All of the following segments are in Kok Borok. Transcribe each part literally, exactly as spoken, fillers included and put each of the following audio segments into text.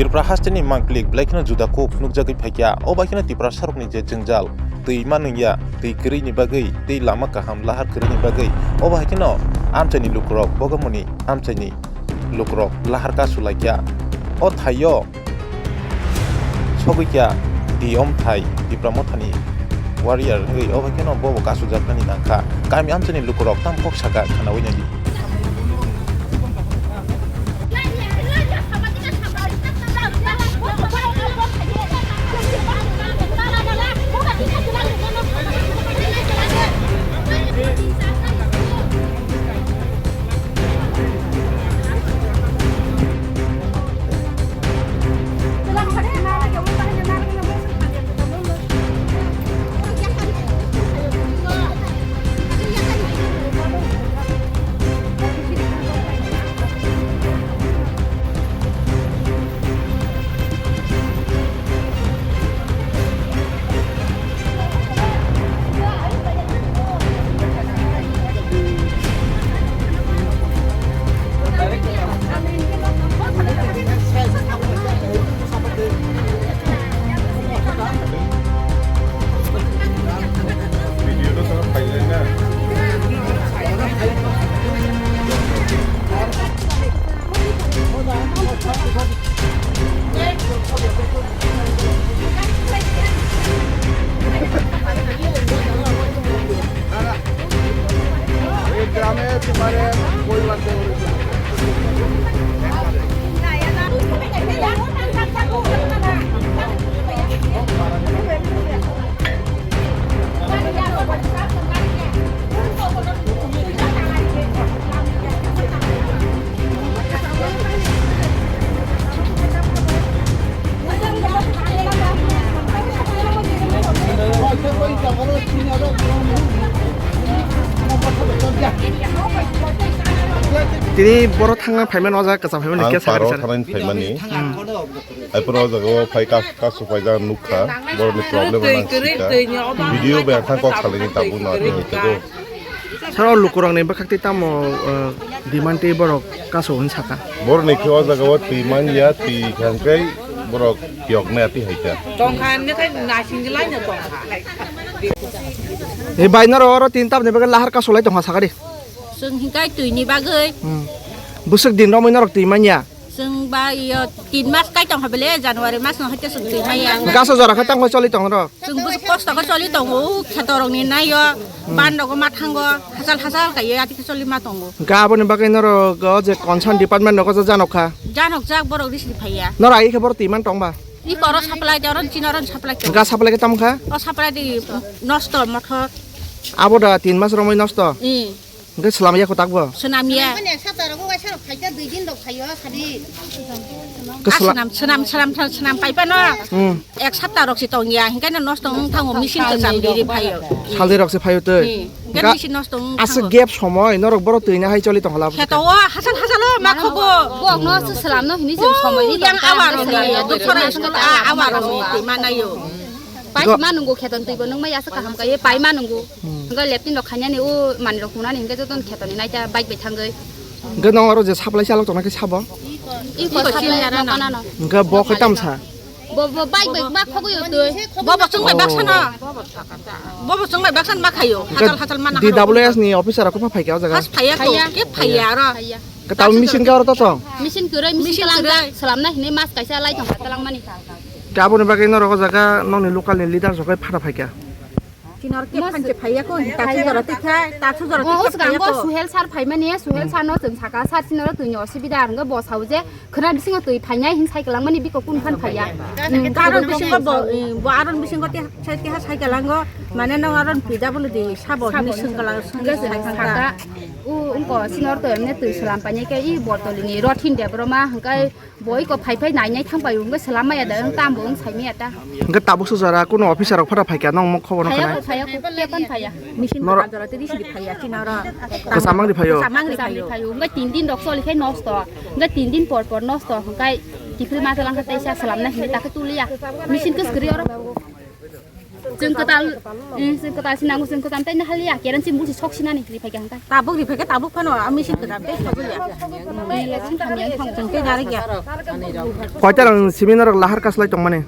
Tripura hasteni mangpili belai kheno juda kuk nukjagwi phaikha. O bai kheno Tiprasarokni je jwngjal, twi manwngya, twi kwrwini bagwi, tei lama kaham lahar kwrwini bagwi, o bai kheno amchaini lukurok, bogamoni amchaini lukurok lahar kasu laikha. O thaio sogwi kha D M thai Tipra Mothani warrior wngwi, o bai kheno bobo kasujaknani nangkha. Kami amchaini lukurok tamo kok saka khanaui naidi. এই গ্রামে তোমার পরিবার। Tini boro thangna phaimani o jaga kwcham phaimani. Ang khe sakha paro sana. Thangnani phaimani. Hmm. Hai phano o jaga o phai ka, kasu phaijak nukha. Borokni problem ang sikha. Video bai ang thang kok salaini tabuk no tini khe. Saro lukurokni bwkhak tei tamo, eh, demand tei borok kasu hwn saka. Borokni khe o jaga o twi manya, twi hwnkhe borok kiyoknai atwi hai kha. Tongkha hwnwi khai nasing lai no tongkha. Ni bai norok oro tin tamni bagwi lahar kasu lai tongkha sakadi. Chwng hinkhe twini bagwi. Hmm. Bwswk din romwi norok twi manya? Chwng ba iyo tin mas kai tongkha bele, January mas no haikhe chwng twi manya. Gaso jora khe tamo choli tong rok? Chwng bwswk kosto khe choli tongo, kheto rokni naio, hmm, ban rogo ma thango, hachal hachal kaiye ati khe choli ma tongo. Ga aboni bagwi norok o je concern department rogo je janok kha? Janok jak, borok risi phaiya. Norok ai khe borok twi man tong ba? Iko oro supply de, oro chini oro supply de. Ga supply khe tamo kha? O supply de nosto mothor. Abo da tin mas romwi nosto? Ee. Hwnkhe swlam ya kho takbo? Swnam ya. Mane ek sapta rogo waisa rok phaikha, dui din rok phaio sadi. Khe ah, swla- swnam, swnam, swnam, swnam, swnam paipano. Hmm. Ek sapta rok si tong ya, hwnkhe no nosto wng thango, machine kwcham riri phaio. Saldi rok se phaio tei. Hmm. Hwnkhe ga- machine nosto wng aswk thango. Gap somoi norok borok twi na hai choli tong hala. Kheto o hasal hasal o ma khogo. Bo no se swlam no hini se somoi ni yang tong awa rok ni, ya, dukhora school a awa rok ni twi ma naio. Pai go- ma nungo kheton twi bo nung mai aswk kaham kaiye pai ma nungo. Hmm. Hwnkhe leptin rok khainani o manwi rok hunani hwnkhe jotono khetoni naita bike bai thangwi. Hwnkhe nwng oro je supply chalok tongna khe sabo? Iko supply no kanano. Hwnkhe bo khe tamsa? Bo, bo bike bai ma khogwi o twi. Bo bo chwng bai baksa no. Bo bo chwng bai baksa no ma khaio. Hwnkhe hachal hachal ma nang D W S ni officer rok khe phaikha o jaga? Has phaiya ko, phaiya. Khe phaiya aro. Phaiya. Khe tamo machine khe oro to tong? Machine kwrwi, machine kwrwi. Swlamna hinwi mas kaisa lai tongkha twlangmani. Khe aboni bagwi norok o jaga nokni local ni leader rok khe phana phaikha? Chini oro khe phan se phaiya ko, taksu jora twi kha, taksu jora twi kha phaiya ko. O swkango Suhel sir phaimani, Suhel sir no chwng saka, sir chini oro twini osubida, ang bo sao je khwna bisingo twi phainai hin sai kwlangmani biko kun phan phaiya. Aron bisingo bo, bo aron bisingo twi sai twi ha sai kwlango, mane nang aron pida bolo di sabo hinwi swng kwlang, swng sai thangkha. O wngko chini oro to emne twi swlam painai khe i Bortoli ni Rothin Debbarma hwnkhe Bo iko phai phai nai nai thang pai wngwi swlam maya da, wng tam bo wng sai maya ta. Hwnkhe tabuk se jora kuno officer rok phano phai kha, nong mok khobor no phai kha ya nai? Phai ya ko, phai ya ko, phai ya. Machine nora jora tei risi di phai ya, chini oro. Kwcham mang di phai o? Kwcham mang di phai o. Kwcham di phai o. Hwnkhe tin din rok choli khe nosto. Hwnkhe tin din por por nosto. Hwnkhe kiphil ma talang khe teisa swlam nai hwnwi ta khe tuli ya. Machine kwswk kwrwi oro. Chwng kwtal, eh, chwng kwtal sinango, chwng kwtal tei nahaliya, keran chini busi sok sinani ri phaikha hwnkhe. Tabuk ri phaikha, tabuk phano, ah, machine kwtal tei sok ya. Chwng tei narikya. Koita rang simi norok lahar kaslai tongmani?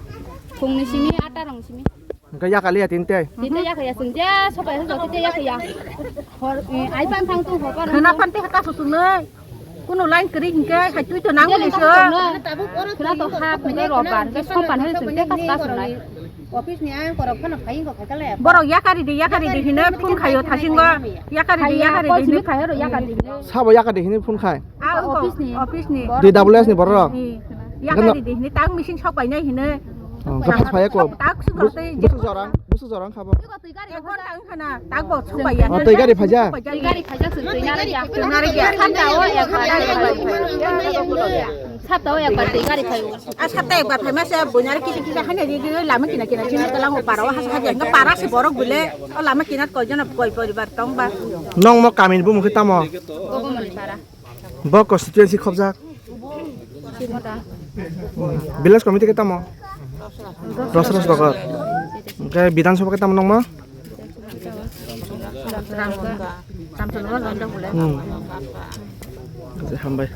Phungni simi, ata rang simi. Hwnkhe yakaliya tini tei? Tini tei yakaliya, chwng je sopai hwnkhe tei yakaliya. Hor, eh, ai pan thang tung, hor pan. Khana pan tei haka susungnai. Kuno line kwrwi hinkhe hai twi to nang bini se. Khwna to hap hinkhe robar hinkhe songpan hai chwng tei kas kas wngnai. Office ni ang korok phano phai wngkha khaikha le. Borok yakari di yakari di hino phone khaio thasingo. Yakari di yakari di hino. Khaio ro yakari di hino. Sabo yakari di hino phone khai. Ah, office ni. Office ni. D W S ni borok rok. Yakari di hino tang machine sok painai hino. Oh, gaphas phai ko. Tak suk rok tei. Busu jorang, busu jorang khabo. Twi gari phajak. Twi gari phajak. Twi gari phajak, twi nari ya. Twi nari ya. Sapta o ekbar twi gari phai. A sapta ekbar phai masa bunyar kisa kisa hanya di di lama kina kina sini kalang para o hasa hanya nggak para si borok bule. O lama kina koi jana koi poribar tong ba. Nong mo kamin bu mukhe tamo. Bogomoni para. Bo constituency khobjak. Village committee khe tamo? Rosros Dogor. Hwnkhe Bidhan Sabha khe tamo nongma? Hmm. Hambai.